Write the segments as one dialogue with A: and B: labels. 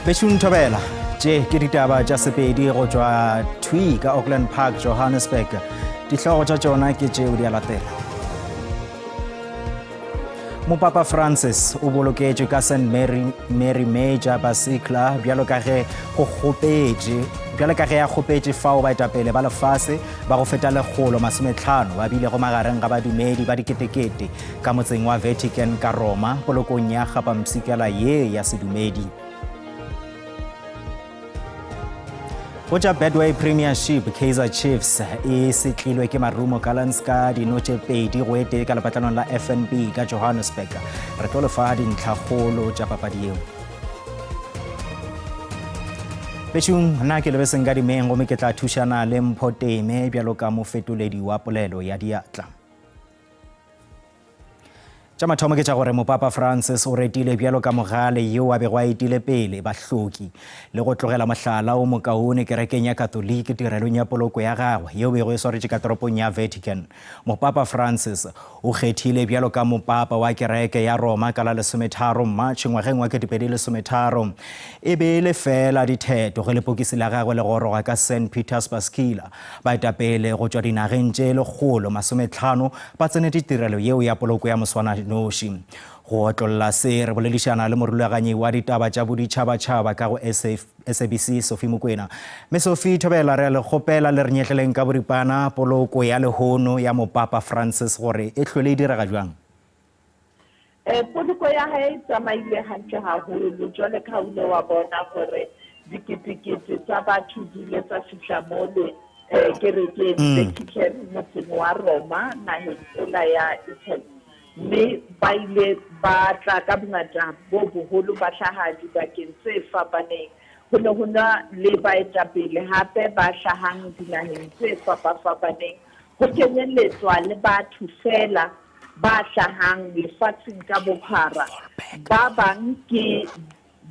A: Bešung Thobela, tše ke ditaba tša Sepedi go tšwa thwi ka Auckland Park, Johannesburg. Dihlogo tša tšona ke tšeo di a latela. Mopapa Francis o boloketšwe ka St Mary, Mary Major Basilica bjalo ka ge go kgopetše bjalo ka ge a kgopetše fao baetapele ba lefase ba go feta 150 ba bilego magareng ga badumedi ba diketekete ka motseng wa Vatican ka Roma polokong ya kgapampshikela ye ya sedumedi. Go tša Betway Premiership, Kaizer Chiefs e setlilwe ke Marumo Gallants ka dino tše 2 go e tee ka lepatlanong la FNB ka Johannesburg. Re tlo lefa dintlhakgolo tša papadi yeo. Bešung, nna ke Lebeseng ka dimeng gomme ke tla thušana le Mpho Teme bjalo ka mofetoledi wa polelo ya diatla. Tša mathomo ke tša gore Mopapa Francis o retile bjalo ka mogale yo a bego a etile pele bahloki le go tlogela mohlala o mokaone kerekeng ya Katoliki tirelong ya poloko ya gagwe yeo bego e swaretše ka toropong ya Vatican. Mopapa Francis o kgethile bjalo ka mopapa wa kereke ya Roma ka la 13 March ngwageng wa 2013. E be e le feela ditheto ge lepokisi la gagwe le goroga ka St. Peter's Basilica. Baetapele go tšwa dinageng tše 150 ba tsenetše tirelo yeo ya poloko ya moswananoši. Go otlolla se, re boledišana le morulaganyi wa ditaba tša boditšhabatšhaba ka go SABC, Sophie Mokwena. Mme Sophie, thobela, re a le kgopela le re nyetleleng ka boripana poloko ya lehono ya Mopapa Francis gore e hlwele e direga bjang?
B: Poloko ya hae e tsamaile hantle haholo jwale ka ha o ile wa bona gore diketekete tsa batho di ile tsa fihla mole kerekeng Vatican motseng wa Roma naheng ena ya Italy mme ba ile ba tla ka bongata bo boholo ba hlaha dibakeng tse fapaneng. Ho ne ho na le baetapele hape ba hlahang dinaheng tse fapafapaneng ho kenyelletswa le batho feela ba hlahang lefatsheng ka bophara. Ba bang ke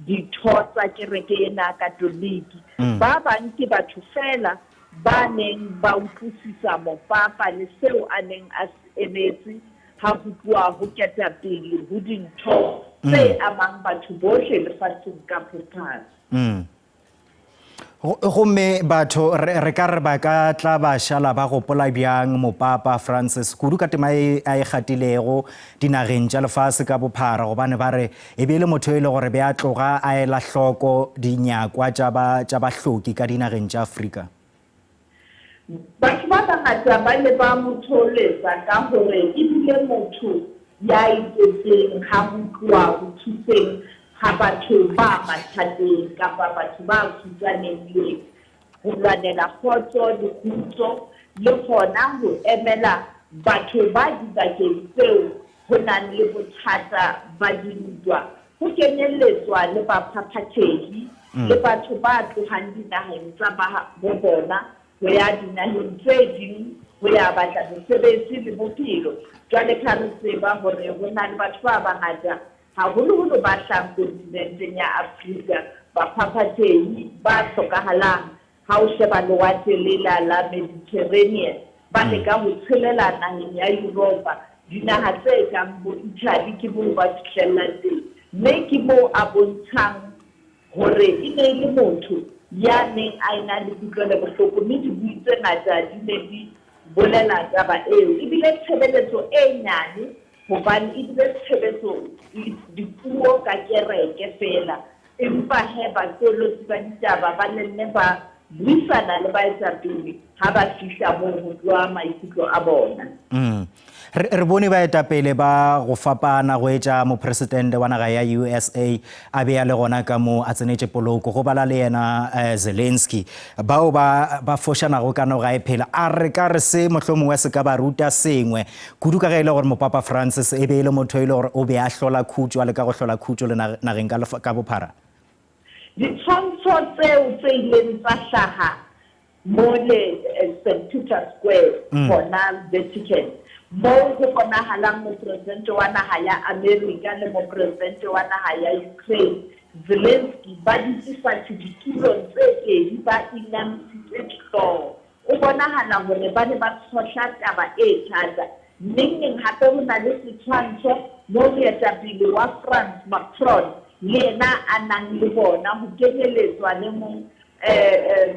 B: ditho tsa kereke ena Katoliki, ba bang ke batho feela ba neng ba utlwisisa mopapa le seo a neng a se emetse ha ho tluwa ho ketapele ho dintho tse amang batho bohle lefatsheng ka bophara.
A: Gomme batho re ka re ba ka tla ba šala ba gopola bjang Mopapa Francis kudu ka tema e a e gatilego dinageng tša lefase ka bophara, gobane ba re e be e le motho e le gore be a tloga a ela hloko dinyakwa tša ba tša bahloki ka dinageng tša Afrika?
B: Batho ba bangata ba ile ba mo thoholetsa ka hore e bile motho ya itetseng ha ho tluwa ho thuseng ha batho ba mathateng kapa batho ba futsanehileng, ho lwanela kgotso le kgutso le hona ho emela batho ba dibakeng tseo ho nang le bothata ba dintwa, ho kenyelletswa le baphaphathehi le batho ba tlohang dinaheng tsa bo bona ho ya dinaheng tse ding ho ya batla mesebetsi le bophelo. Jwale ka re tseba hore ho na le batho ba bangata haholoholo ba hlahang kontinenteng ya Afrika, baphaphathehi ba hlokahalang ha o sheba lewatle lela la Mediterranean, ba leka ho tshelela naheng ya Yuropa. Dinaha tse kang bo Italy ke moo ba fihlellang teng, mme ke moo a bontshang hore e ne e le motho ya neng a ena le kutlwelobohloko, mme dibui tse ngata di ne di bolela taba eo. E bile tshebeletso e nyane hobane e bile tshebetso dipuo ka kereke feela, empa he baqolotsi ba ditaba ba ne nne ba buisana le baetapele ha ba fihla moo ho tloha maikutlo a bona.
A: Re, re bone baetapele ba go fapana go etša mopresidente wa naga ya USA a be a le gona ka mo a tsenetše poloko, go bala le yena Zelensky, bao ba, ba fošanago ka noga e phela. A re ka re se mohlomongwe se ka ba ruta sengwe, kudu ka ge e le gore Mopapa Francis e be e le motho e le gore o be a hlola khutšo, a leka go hlola khutšo le nageng ka, ka bophara?
B: Ditshwantsho tseo tse ileng tsa hlaha mole St. Peter Square hona Vatican, moo ho bonahalang mopresidente wa naha ya Amerika le mopresidente wa naha ya Ukraine, Zelensky, ba dutse fatshe ditulong tse pedi ba inamisitse dihlooho. Ho bonahala hore ba ne ba tshohla taba e thata. Nengneng hape ho na le setshwantsho moo moetapele wa France, Macron, le yena a nang le bona, ho kenyeletswa le mo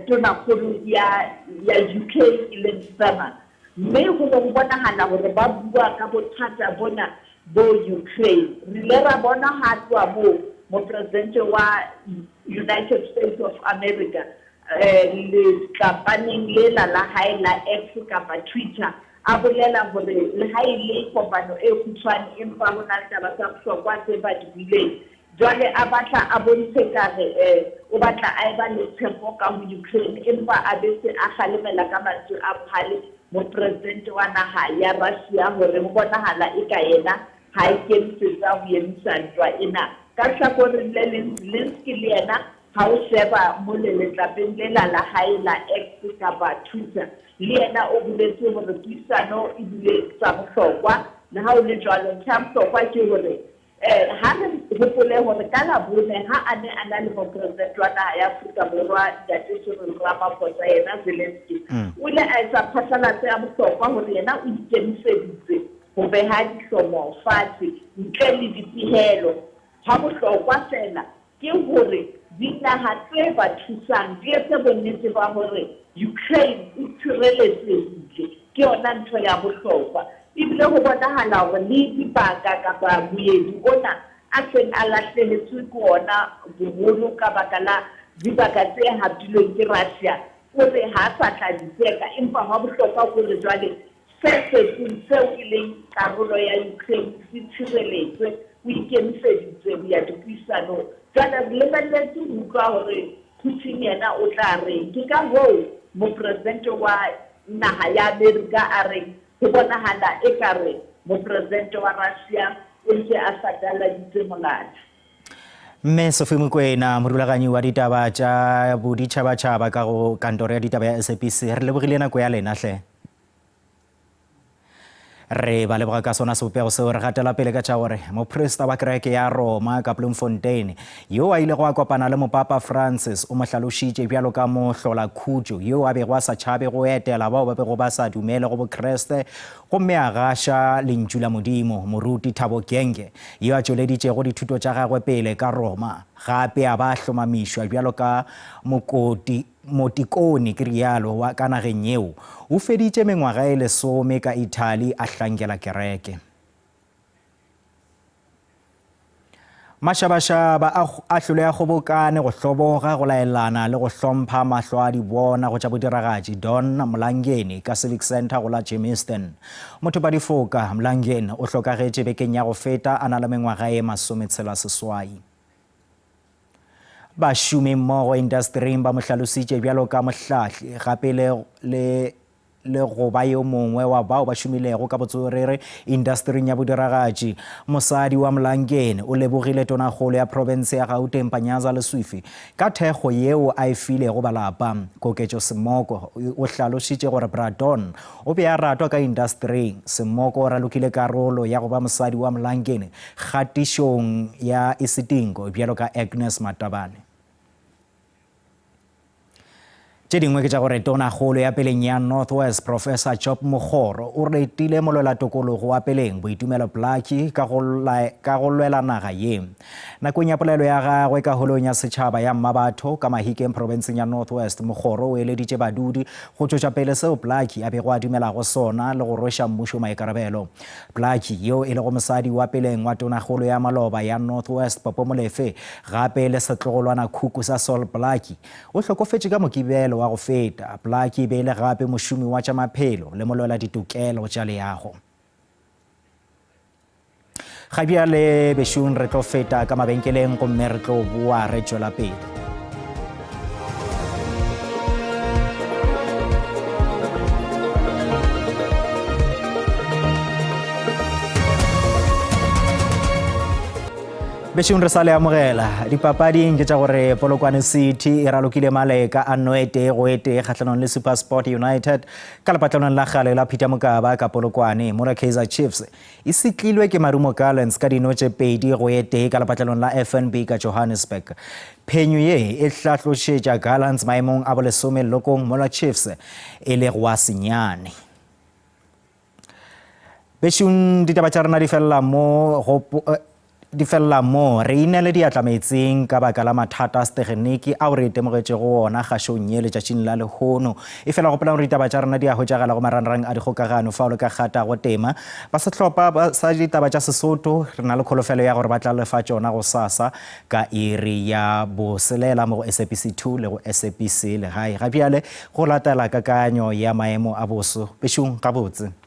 B: tonakgolo ya ya UK e leng Starmer. Mme ho ne ho bonahala hore ba bua ka bothata bona bo Ukraine. Re ile ra bona ha tloha moo mopresidente wa United States of America letlapaneng lela la hae la X kapa Twitter a bolela hore le ha e le kopano e kgutshwane empa ho na le taba tsa bohlokwa tse ba di buileng. Jwale a batla a bontshe ekare o batla a eba le tshepo ka ho Ukraine empa a be se a kgalemela ka mantswe a bohale mopresidente wa naha ya Russia hore ho bonahala eka yena ha a ikemisetsa ho emisa ntwa ena. Ka hlakoreng le leng Zelensky le yena Ha o sheba mole letlapeng lela la hae la X kapa Twitter, le yena o boletse hore puisano e bile tsa bohlokwa. Le ha ho le jwalo, ntho ya bohlokwa ke hore ha re hopole hore ka Labone ha a ne a na le Mopresidente wa naha ya Afrika Borwa Ntate Cyril Ramaphosa yena Zelensky o ile a etsa phatlalatso ya bohlokwa hore yena o ikemiseditse ho beha dihlomo fatshe ntle le dipehelo. Ha bohlokwa feela ke hore dinaha tse ba thusang di etse bonnete ba hore Ukraine e tshireletsehile. Ke yona ntho ya bohlokwa. Ebile ho bonahala hore le dibaka kapa moedi ona a seng a lahlehetswe ke ona boholo ka baka la dibaka tse hapilweng ke Russia, o re ha a sa tla di tseka. Empa hwa bohlokwa ke hore jwale Se setseng seo e leng karolo ya Ukraine se tshireletswe, o ikemiseditse ho ya dipuisanong. Jwale re lebelletse ho utlwa hore Putin yena o tla reng. Ke ka hoo mopresidente wa naha ya Amerika a reng ho bonahala ekare mopresidente wa Russia o ntse a sataladitse molatho.
A: Mme Sophie Mokwena, morulaganyi wa ditaba tša boditšhabatšhaba ka go kantoro ya ditaba ya SABC, re lebogile nako ya lena hle. Re ba leboga ka sona sebopego seo. Re gatela pele ka tša gore moprista wa kereke ya Roma ka Bloemfontein yo a ilego a kopana le Mopapa Francis o mo hlalošitše bjalo ka mohlolakhutšo yo a bego a sa tšhabe go etela bao ba bego ba sa dumele go Bokreste gomme a gaša lentšu la Modimo. Moruti Thabo Genge yo a tšweleditšego dithuto tša gagwe pele ka Roma gape a ba a hlomamišwa bjalo ka mokoti Motikone, ke realo, wa ka nageng yeo, o feditše mengwaga e lesome ka Italy a hlankela kereke. Mašabašaba a a hlole a kgobokane go hloboga, go laelana le go hlompha mahlo a dibona go tša bodiragatši Don Mlangeni ka Civic Centre go la Germiston. Mothopadifoka Mlangeni o hlokagetše bekeng ya go feta a na le mengwaga e masometshela seswai. Bašomimmogo indastering ba mo hlalositše bjalo ka mohlahli gape le le le go ba yo mongwe wa bao ba šomilego ka botswerere indastering ya bodiragatši. Mosadi wa Mlangeni o lebogile Tonakgolo ya profense ya Gauteng Panyaza Lesufi ka thekgo yeo a e filego ba lapa. Koketšo Semoko o hlalositše gore Bra Don o be a ratwa ka indastering. Semoko o ralokile karolo ya go ba mosadi wa Mlangeni kgatišong ya Isidingo bjalo ka Agnes Matabane. Tše dingwe ke tša gore Tonakgolo ya peleng ya North West Professor Job Mokgoro o retile molwelatokologo wa peleng Boitumelo Plaatje ka go ka go lwela naga ye. Nakong ya polelo ya gagwe ka holong ya setšhaba ya Mmabatho ka Mahikeng profenseng ya North West, Mokgoro o eleditše badudi go tšwetša pele seo Plaatje a bego a dumela go sona le go rweša mmušo maikarabelo. Plaatje, yo e lego mosadi wa peleng wa Tonakgolo ya maloba ya North West Popo Molefe, gape e le setlogolwana-khukhu sa Sol Plaatje, o hlokofetše ka Mokibelo wa go feta. Plaatje e be e le gape mošomi wa tša maphelo le molwela-ditokelo tša leago. Ga bjale bešung re tlo feta ka mabenkeleng gomme re tlo boa re tšwela pele. Bešong re sa le amogela dipapading ke tša gore Polokwane City e ralokile maleka a no e tee go e tee kgahlanong le SuperSport United ka lepatlelong la kgale la Peter Mokaba ka Polokwane, mola Kaizer Chiefs E setlilwe ke Marumo Gallants ka dino tše pedi go e tee ka lepatlelong la FNB ka Johannesburg. Phenyo ye e hlahlošetša Gallants maemong a bolesome lelokong mola Chiefs e le go a senyane. Bešung ditaba tša rena di felela mo go. Di felela moo, re inele diatla meetseng ka baka la mathata a setegeniki ao re itemogetšego ona kgašong ye letšatšing la lehono. Efela gopolang gore ditaba tša rena di a hwetšagala go marangrang a dikgokagano fao le ka kgatago tema. Ba sehlopha sa ditaba tša Sesotho re na le kholofelo ya gore ba tla le fa tšona gosasa ka iri ya boselela mo go SABC 2 le go SABC Legae. Ga bjale go latela kakanyo ya maemo a boso. Bešong gabotse.